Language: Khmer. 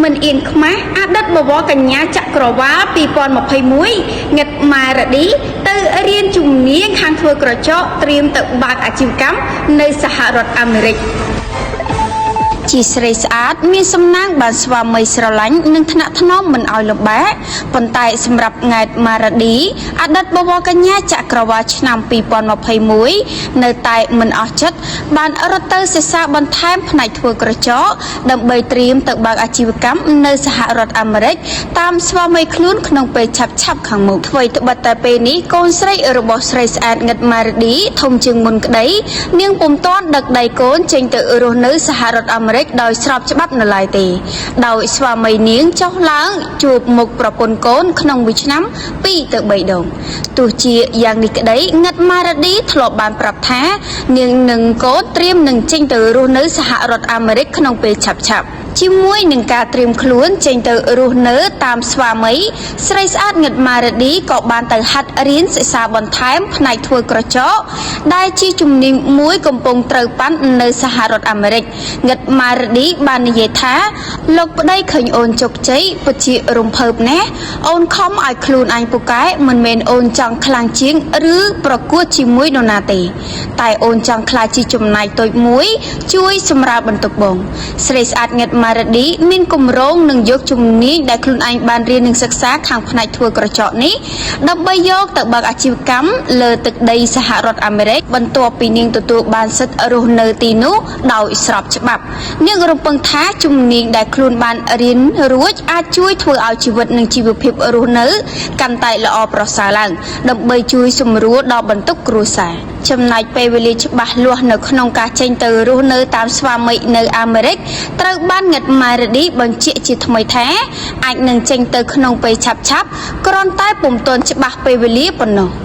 មិនអៀនខ្មាស់អតីតបវរកញ្ញាចក្រវាល2021ងឹតម៉ារ៉ាឌីទៅរៀនជំនាញខាងធ្វើក្រចកត្រៀមទៅបើកអាជីវកម្មនៅសហរដ្ឋអាមេរិក ជាស្រីស្អាតមានសំណាងបានស្វាមីស្រឡាញ់និងថ្នាក់ថ្នមមិនឲ្យលំបាកប៉ុន្តែសម្រាប់ង៉ែតម៉ារ៉ាឌីអតីតបវរកញ្ញាចក្រវាលឆ្នាំ2021នៅតែមិនអស់ចិត្តបានរត់ទៅសិក្សាបន្ថែមផ្នែកធ្វើក្រចកដើម្បីត្រៀមទៅបើកអាជីវកម្មនៅសហរដ្ឋអាមេរិកតាមស្វាមីខ្លួនក្នុងពេលឆាប់ៗខាងមុខអ្វីត្បិតតែពេលនេះកូនស្រីរបស់ស្រីស្អាតងឹតម៉ារ៉ាឌីធំជាងមុនក្តីនាងពុំទាន់ដឹកដៃកូនចេញទៅរស់នៅសហរដ្ឋអាមេរិកដោយស្របច្បាប់នៅឡើយទេដោយស្វាមីនាងចុះឡើងជួបមុខប្រពន្ធកូនក្នុងមួយឆ្នាំ2ទៅ3ដងទោះជាយ៉ាងនេះក្តីងឹតម៉ារ៉ាឌីធ្លាប់បានប្រាប់ថានាងនឹងកូនត្រៀមនឹងចេញទៅរស់នៅសហរដ្ឋអាមេរិកក្នុងពេលឆាប់ៗជាមួយនឹងការត្រៀមខ្លួនចេញទៅរស់នៅតាមស្វាមីស្រីស្អាតងឹតម៉ារ៉ាឌីក៏បានទៅហាត់រៀនសិក្សាបន្ថែមផ្នែកធ្វើក្រចកដែលជាជំនាញមួយកំពុងត្រូវប៉ាន់នៅសហរដ្ឋអាមេរិកងឹតម៉ារ៉ាឌីបាននិយាយថាលោកប្តីឃើញអូនជោគជ័យពិតជារំភើបណាស់អូនខំឲ្យខ្លួនឯងពូកែមិនមែនអូនចង់ខ្លាំងជាងឬប្រកួតជាមួយនរណាទេតែអូនចង់ក្លាយជាចំណែកតូចមួយជួយសម្រាលបន្ទុកបងស្រីស្អាតងឹតម៉ារ៉ាឌីមានគម្រោងនឹងយកជំនាញដែលខ្លួនឯងបានរៀននិងសិក្សាខាងផ្នែកធ្វើក្រចកនេះដើម្បីយកទៅបើកអាជីវកម្មលើទឹកដីសហរដ្ឋអាមេរិកបន្ទាប់ពីនាងទទួលបានសិទ្ធិរស់នៅទីនោះដោយស្របច្បាប់នាងរំពឹងថាជំនាញដែលខ្លួនបានរៀនរួចអាចជួយធ្វើឲ្យជីវិតនិងជីវភាពរស់នៅកាន់តែល្អប្រសើរឡើងដើម្បីជួយសម្រួលដល់បន្ទុកគ្រួសារចំណែកពេលវេលាច្បាស់លាស់នៅក្នុងការចេញទៅរស់នៅតាមស្វាមីនៅអាមេរិកត្រូវបានងឹតម៉ារ៉ាឌីបញ្ជាក់ជាថ្មីថាអាចនឹងចេញទៅក្នុងពេលឆាប់ៗគ្រាន់តែពុំទាន់ច្បាស់ពេលវេលាប៉ុណ្ណោះ។